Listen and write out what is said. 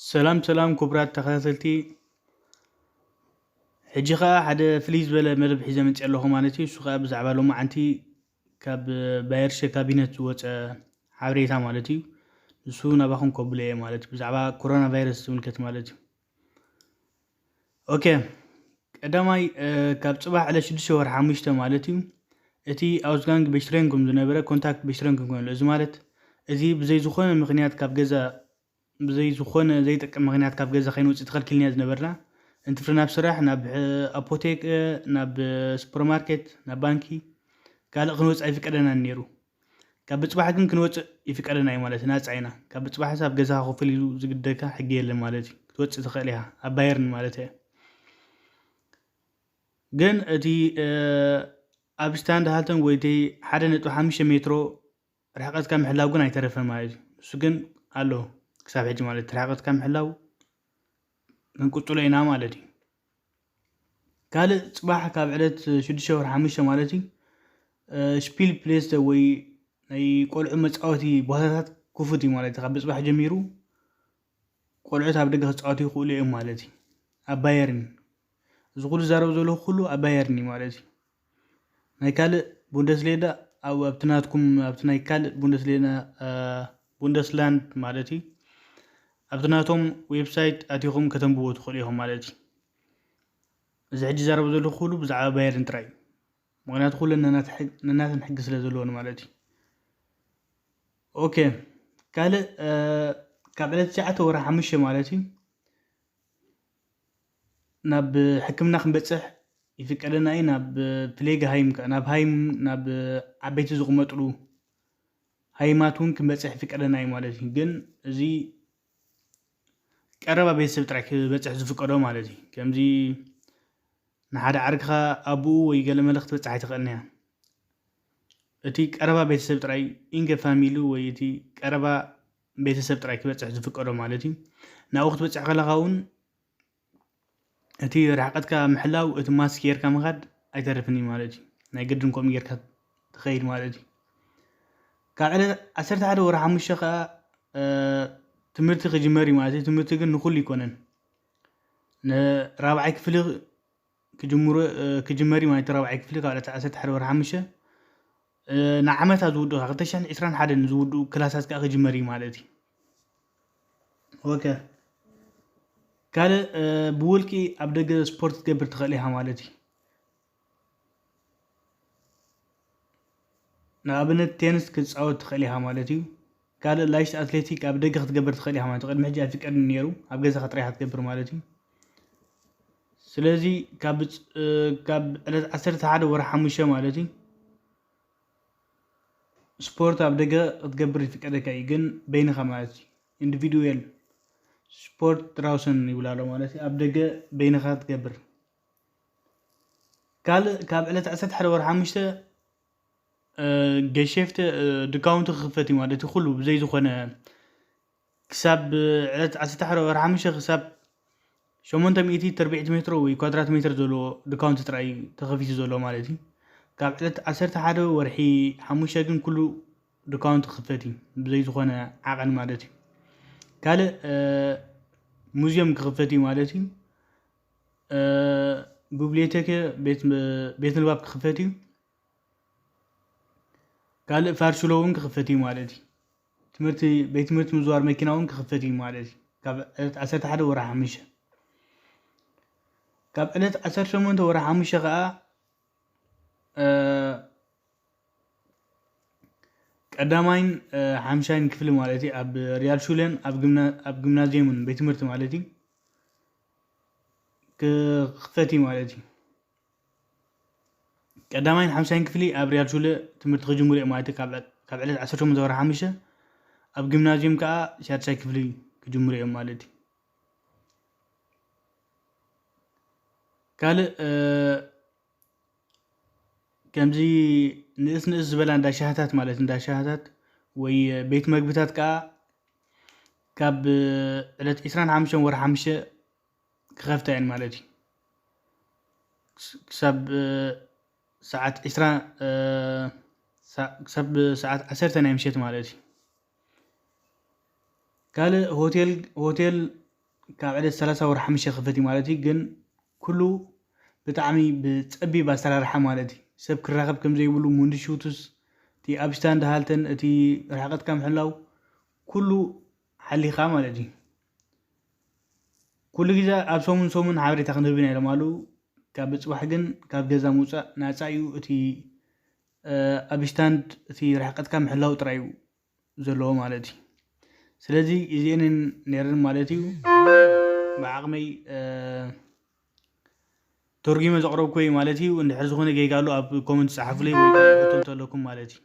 ሰላም ሰላም ክቡራት ተኸታተልቲ፣ ሕጂ ኸኣ ሓደ ፍልይ ዝበለ መደብ ሒዘ መፅእ ኣለኹ ማለት እዩ። እሱ ኸኣ ብዛዕባ ሎማዓንቲ ካብ ባየርሸ ካቢነት ዝወፀ ሓበሬታ ማለት እዩ። ንሱ ናባኹም ከብሎ እየ ማለት እዩ፣ ብዛዕባ ኮሮና ቫይረስ ዝምልከት ማለት እዩ። ኦኬ፣ ቀዳማይ ካብ ፅባሕ ዕለት ሽዱሽተ ወርሒ ሓሙሽተ ማለት እዩ፣ እቲ ኣውስጋንግ ቤሽትሬንኩም ዝነበረ ኮንታክት ቤሽትሬንኩም ኮይኑ፣ እዚ ማለት እዚ ብዘይ ዝኾነ ምክንያት ካብ ገዛ ብዘይ ዝኾነ ዘይጠቅም ምክንያት ካብ ገዛ ከይንወፅእ ተኸልኪልና ዝነበርና፣ እንትፍሪ ናብ ስራሕ፣ ናብ ኣፖቴክ፣ ናብ ሱፐርማርኬት፣ ናብ ባንኪ ካልእ ክንወፅእ ኣይፍቀደናን ነይሩ። ካብ ብፅባሕ ግን ክንወፅእ ይፍቀደና እዩ ማለት ናፃ ኢና። ካብ ብፅባሕ ኣብ ገዛኻ ኮፍ ኢሉ ዝግደካ ሕጊ የለን ማለት እዩ። ክትወፅእ ትኽእል ኢኻ ኣብ ባየርን ማለት እየ። ግን እቲ ኣብ ስታንድ ሃልተን ወይ እቲ ሓደ ነጥቢ ሓሙሽተ ሜትሮ ርሕቀትካ ምሕላው ግን ኣይተረፈን ማለት እዩ። እሱ ግን ኣሎ ክሳብ ሕጂ ማለት ርሕቀትካ ምሕላው ክንቅፅሎ ኢና ማለት እዩ። ካልእ ፅባሕ ካብ ዕለት ሽዱሽተ ወርሒ ሓሙሽተ ማለት እዩ፣ ሽፒል ፕሌስ ወይ ናይ ቆልዑ መፃወቲ ቦታታት ክፉት እዩ ማለት እዩ። ካብ ብፅባሕ ጀሚሩ ቆልዑት ኣብ ደገ ክፃወቱ ይኽእሉ እዮም ማለት እዩ። ኣብ ባየርን እዚ ኩሉ ዝዛረቡ ዘለኹ ኩሉ ኣብ ባየርን እዩ ማለት እዩ። ናይ ካልእ ቡንደስሌዳ ኣብ ኣብቲ ናትኩም ኣብቲ ናይ ካልእ ቡንደስሌዳ ቡንደስላንድ ማለት እዩ፣ ኣብቲ ናቶም ዌብሳይት ኣቲኹም ከተንብቦ ትኽእሉ ኢኹም ማለት እዩ። እዚ ሕጂ ዘረቡ ዘለኹ ኩሉ ብዛዕባ ባየርን ጥራይ እዩ። ምክንያቱ ኩለን ነናተን ሕጊ ስለ ዘለዎን ማለት እዩ። ኦኬ፣ ካልእ ካብ ዕለት ትሽዓተ ወርሒ ሓሙሽተ ማለት እዩ ናብ ሕክምና ክንበፅሕ ይፍቀደና እዩ። ናብ ፕሌግ ሃይም ከ- ናብ ሃይም ናብ ዓበይቲ ዝቕመጥሉ ሃይማት እውን ክንበፅሕ ይፍቀደና እዩ ማለት እዩ። ግን እዚ ቀረባ ቤተሰብ ጥራይ ክበፅሕ ዝፍቀዶ ማለት እዩ። ከምዚ ንሓደ ዓርክኻ ኣቦኡ ወይ ገለ መለ ክትበፅሕ ኣይትኽእልን እያ። እቲ ቀረባ ቤተሰብ ጥራይ ኢንገ ፋሚሉ ወይ እቲ ቀረባ ቤተሰብ ጥራይ ክበፅሕ ዝፍቀዶ ማለት እዩ። ናብኡ ክትበፅሕ ከለኻ እውን እቲ ርሕቀትካ ምሕላው እቲ ማስክ ጌርካ ምኻድ ኣይተርፍን እዩ ማለት እዩ። ናይ ግድን ከምኡ ጌርካ ትኸይድ ማለት እዩ። ካብ ዕለት ዓሰርተ ሓደ ወርሒ ሓሙሽተ ከዓ ትምህርቲ ክጅመር እዩ ማለት እዩ። ትምህርቲ ግን ንኩሉ ይኮነን፣ ንራብዓይ ክፍሊ ክጅምሩ ክጅመር እዩ ማለት እዩ። ራብዓይ ክፍሊ ካብ ዕለት ዓሰርተ ሓደ ወርሒ ሓሙሽተ ንዓመታ ዝውድኡ ክልተ ሽሕን ዕስራን ሓደን ዝውድኡ ክላሳት ከዓ ክጅመር እዩ ማለት እዩ። ኦኬ፣ ካልእ ብውልቂ ኣብ ደገ ስፖርት ክትገብር ትኽእል ኢኻ ማለት እዩ። ንኣብነት ቴንስ ክትፃወት ትኽእል ኢኻ ማለት እዩ። ካልእ ላይሽት ኣትሌቲክ ኣብ ደገ ክትገብር ትኽእል ኢኻ ማለት እዩ። ቅድሚ ሕጂ ኣይፍቀድን ነይሩ፣ ኣብ ገዛኻ ጥራይ ኢኻ ትገብር ማለት እዩ። ስለዚ ካብ ዕለት ዓሰርተ ሓደ ወርሒ ሓሙሽተ ማለት እዩ ስፖርት ኣብ ደገ ክትገብር ይፍቀደካ እዩ፣ ግን በይንኻ ማለት እዩ። ኢንዲቪድዌል ስፖርት ድራውሰን ይብላሎ ማለት እዩ። ኣብ ደገ በይንኻ ትገብር። ካልእ ካብ ዕለት ዓሰርተ ሓደ ወርሒ ሓሙሽተ ገሸፍተ ድካውንቲ ክኽፈት እዩ ማለት እዩ። ኩሉ ብዘይ ዝኾነ ክሳብ ዕለት ዓሰርተ ሓደ ወርሒ ሓሙሽተ ክሳብ ሸሞንተ ሚእቲ ትርብዒት ሜትሮ ወይ ኳድራት ሜትር ዘለዎ ድካውንቲ ጥራይ ተኸፊቱ ዘሎ ማለት እዩ። ካብ ዕለት ዓሰርተ ሓደ ወርሒ ሓሙሽተ ግን ኩሉ ድካውንቲ ክኽፈት እዩ ብዘይ ዝኾነ ዓቐን ማለት እዩ። ካልእ ሙዚየም ክኽፈት እዩ ማለት እዩ። ቢብሊዮቴክ ቤት ንባብ ክኽፈት እዩ። ካልእ ፋርሽሎ እውን ክኽፈት እዩ ማለት እዩ። ትምህርቲ ቤት ትምህርቲ ምዝዋር መኪና እውን ክኽፈት እዩ ማለት እዩ። ካብ ዕለት ዓሰርተ ሓደ ወርሒ ሓሙሽተ ካብ ዕለት ዓሰርተ ሸሞንተ ወርሒ ሓሙሽተ ከዓ ቀዳማይን ሓምሻይን ክፍሊ ማለት እዩ ኣብ ሪያል ሹለን ኣብ ግምናዝየምን ቤት ትምህርቲ ማለት እዩ ክኽፈት እዩ ማለት እዩ። ቀዳማይን ሓምሻይን ክፍሊ ኣብ ሪያል ሹለ ትምህርቲ ክጅምሩ እዮም ማለት እዩ። ካብ ዕለት ዓሰርተ ሸሞንተ ወርሒ ሓሙሽተ ኣብ ጊምናዝየም ከዓ ሻድሻይ ክፍሊ ክጅምሩ እዮም ማለት እዩ። ካልእ ከምዚ ንእስ ንእስ ዝበላ እንዳ ሻህታት ማለት እንዳ ሻህታት ወይ ቤት መግብታት ከዓ ካብ ዕለት ዕስራን ሓሙሽተን ወርሒ ሓሙሽተ ክኸፍታ እየን ማለት እዩ። ክሳብ ሰዓት ዕስራ ክሳብ ሰዓት ዓሰርተ ናይ ምሸት ማለት እዩ። ካልእ ሆቴል ሆቴል ካብ ዕለት ሰላሳ ወርሒ ሓሙሽተ ክፈት እዩ ማለት እዩ። ግን ኩሉ ብጣዕሚ ብጸቢብ ኣሰራርሓ ማለት እዩ። ሰብ ክራኸብ ከም ዘይብሉ፣ ሙንድሹቱስ፣ እቲ ኣብሽታንድ ሃልተን፣ እቲ ርሕቀትካ ምሕላው፣ ኩሉ ሓሊኻ ማለት እዩ። ኩሉ ግዜ ኣብ ሰሙን ሰሙን ሓበሬታ ክንህብ ኢና ኢሎም ኣለዉ። ካብ ብጽባሕ ግን ካብ ገዛ ምውጻእ ናጻ እዩ። እቲ ኣብሽታንድ፣ እቲ ርሕቀትካ ምሕላው ጥራይ እዩ ዘለዎ ማለት እዩ። ስለዚ እዚአንን ነይረን ማለት እዩ። ብዓቕመይ ተርጉመ ዘቕረብኩ እዩ ማለት እዩ። እንድሕር ዝኾነ ጌጋ ኣሎ ኣብ ኮመንት ጸሓፉለይ ወይ ሕቶ እንተለኩም ማለት እዩ።